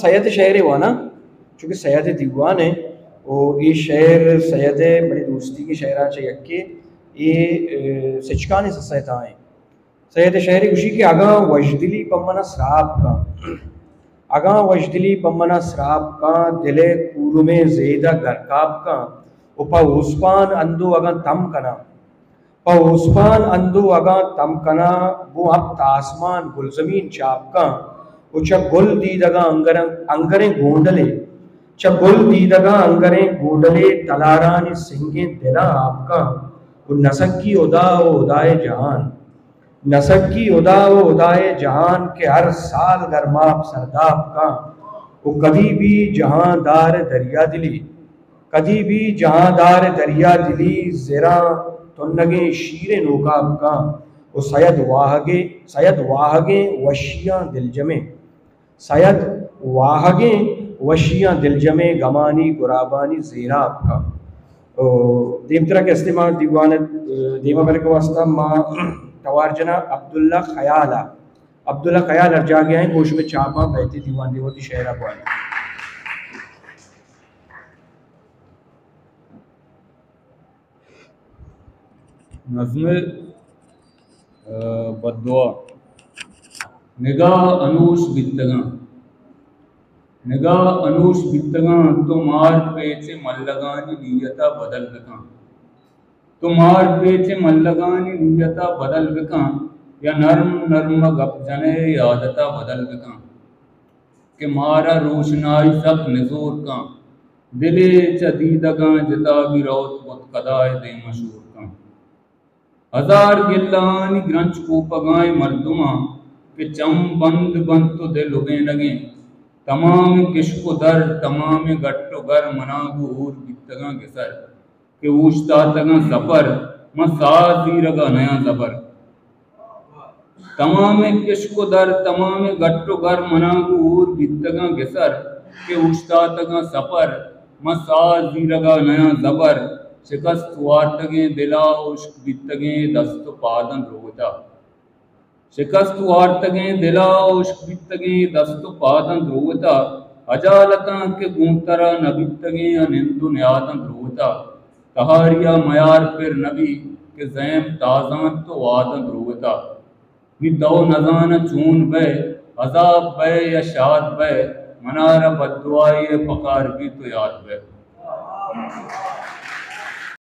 سید ءِ شئیرے واناں، چونکہ سید ءِ دیوان اِنت، ءُ اے شئیر سید ءِ منی دوستیگیں شئیراں چہ یکے، اے، اے، سچکانی سسئے تہا اِنت۔ سید ءِ شئیرے گوشی کہ اگاں وشدلی پہ من ءَ سراپ کن، اگاں وشدلی پہ من ءَ سراپ کن، دل ءِ کورمیں زید ءَ گرکاپ کن، ءُ پہ اوسپان اندو اگاں تم کناں، پہ اوسپان اندو اگاں تم کناں، گوں ہپت آسمان گلزمین چاپ کن، ءُ چہ گل دیدگاں انگریں، انگریں گونڈلے، چہ گل دیدگاں انگریں گونڈلے، تلارانی سنگیں دلاں آپ کن، ءُ نسگی ہدا ءُ ہدائے جہان، نسگی ہدا ءُ ہدائے جہان، کہ ہر سال گرماپ سرداپ کن، ءُ کدی بی جہاندار دریا دلی، کدی بی جہاندار دریا دلی، زراں تنگیں شیریں نوکاپ کن، ءُ سید واہگے، سید واہگیں وشیاں دلجمیں، سید واہگیں وشیاں دلجمیں، گمانی گرابانی زیراپ کن۔ ءُ دیمترا کہ استیں ما دیوان ءِ دیما برگ ءِ واسطہ ما توار جناں عبداللہ خیال ءَ۔ عبداللہ خیال ہر جاگہ ءَ اِنت، گوں شمئے چاپاں بیتے دیوان دے وتی شئیر ءَ بوان۔ نظم ءِ، آ، بددعا۔ نگاہ انوش بیتگاں، نگاہ انوش بیتگاں، تو مار پیچ ءِ ملگانی نیت ءَ بدل بکن۔ تو مار پیچ ءِ ملگانی نیت ءَ بدل بکن، یا نرم نرم ءَ گپ جنئے عادت ءَ بدل بکن۔ کہ مارا روشنائی سک نزور کن۔ دلے چہ دیدگاں جتا بی روت بت کدائے دیم ءَ شور کن۔ ہزار گلہانی گرنچ کوپگائیں مردماں کہ چم بند بنت ءُ دل ابینگیں، تمامیں کشک ءُ در، تمامیں گٹ ءُ گر منا گوں ہور بیتگاں گسر۔ کہ اوشتاتگاں سپر، من ساہ زیرگا نیاں زبر۔ تمامیں کشک ءُ در، تمامیں گٹ ءُ گر منا گوں ہور بیتگاں گسر، کہ اوشتاتگاں سپر، من ساہ زیرگا نیاں زبر۔ شکست وارتگیں دلا ہشک بیتگیں دست ءُ پاداں دروتا۔ شکست وارتگیں دلا ہشک بیتگیں دست ءُ پاداں دروتا، ہجالتاں کہ گوں ترا نہ بیتگیں ءُ نند ءُ نیاداں دروتا۔ تہاریا میار پر نہ بی کہ زیم تازانت ءُ واداں دروتا۔ نی تو نزاناں چون بئے، عذاب بئے یا شاد بئے، منارا بددعائی ءِ پکار بیت ءُ یاد بئے۔